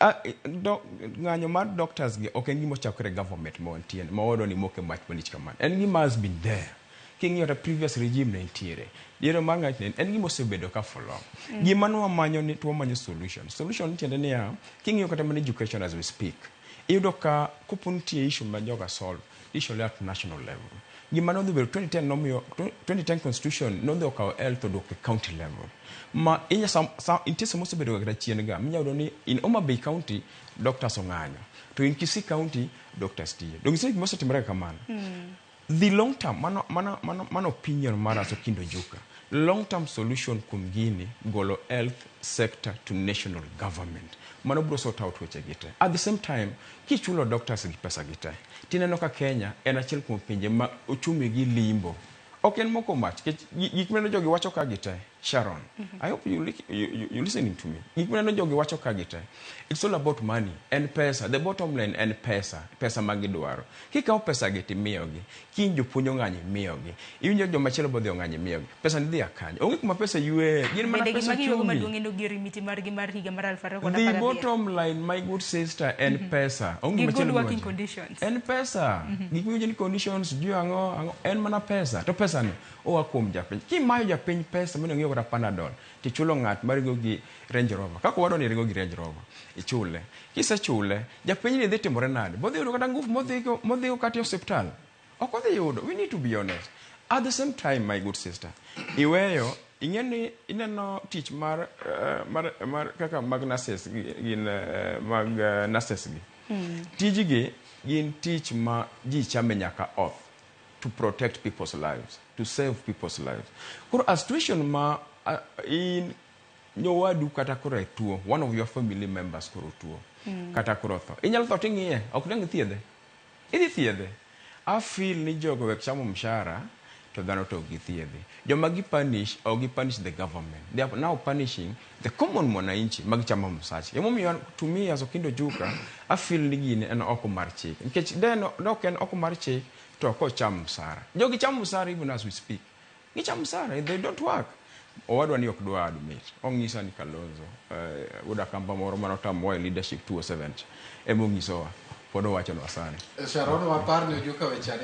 Ah, ng'anyo mar doctors gi ok en gima ochakore e government ma wantie ma wadwa ni moke mach malich kamano. En gima has been there. King'iyo ta previous regime ne nitiere. Yiero mar ng'ach ne en gima osebedo ka for long. Gima nwamanyo ni to wamanyo solution. Solution tiende niya, king'iyo kata mana education as we speak, iyudo ka kopo nitie issue ma joga solve, issue at national level. Gima nodhi bedo 2010 nomiyo 2010 constitution nodhi okawo health oduoko e county level. Ma inya sam, nitie sama osebedo ga kata chien ga minya yudo ni in Homa Bay County doctors ong'anyo to in Kisii County doctors tiyo. Donge nitie gima osetimore ga kamano? The long term, mano opinion mara as Okindo Ojuka. Long term solution kuom gini golo health sector to national government. Mano biro sort out weche gi te. At the same time, kichulo doctors gi pesa gi te, tineno ka Kenya en achiel kuom pinje ma uchumi gi limbo. Ok en moko mach, nikech gik mineno jogi wacho ka gi te, Sharon, I hope you listening to me. Gik mineno jogi wacho ka gi te, it's all about money, en pesa. The bottom line en pesa, pesa ma gidwaro. Kikawo pesa gi timiyogi, kiny jopuonj ong'anyo imiyogi, iwinjo joma chielo bodhi ong'anyo imiyogi, pesa ni dhi akanye. Onge kuma pesa yweye, gin mana Bende pesa gima giywago chumi. maduong' en ogier miti margi mar higa mar 2017. The bottom line, my good sister, en pesa. Onge Gi machielo good working miwacho. conditions. En pesa. Gik miwinjo ni conditions, sijui ang'o, ang'o, en mana pesa. To pesa ni oa kuom japiny. Kimayo japiny pesa mondo ng'iew kata Panadol, tichulo ng'at maringo gi Range Rover. Kaka owadwa ni ringo gi Range Rover, ichule. Kisechule, japiny ni dhi timore nade? Bodhi yudo kata ngufu modhigo kata e osiptal? Ok odhi yudo. We need to be honest. At the same time, my good sister, iweyo ing'e ni ineno tich mar kaka mag nurses gin mag nurses gi. Tijgi gin tich ma ji chame nyaka oath to protect people's lives, to save people's lives. Koro a situation ma in nyowadu kata koro e tuo, one of your family members koro tuo, kata koro tho. Inyalo tho ting'iye, ok dang' ithiedhe. Idhi thiedhe. I feel ni jogo wek chamo mshahara to dhano to ok githiedhi. Joma gi punish, ok gi punish the government. They are now punishing the common mwananchi mag chamo msach. Emomiyo to me as Okindo Ojuka, I feel ni gini en oko mar chik. Nikech de no ok en oko mar chik to ok ocham msara. Jogi chamo msara even as we speak. Gichamo msara, they don't work. Owadwa ni ok dwa admit. Ong'isa ni Kalonzo, wuod Akamba moro manotamowa e leadership 2007 cha. Ema ong'isowa. Pod owachonwa sani. Sharon, wapar ni Ojuka weche ariyo.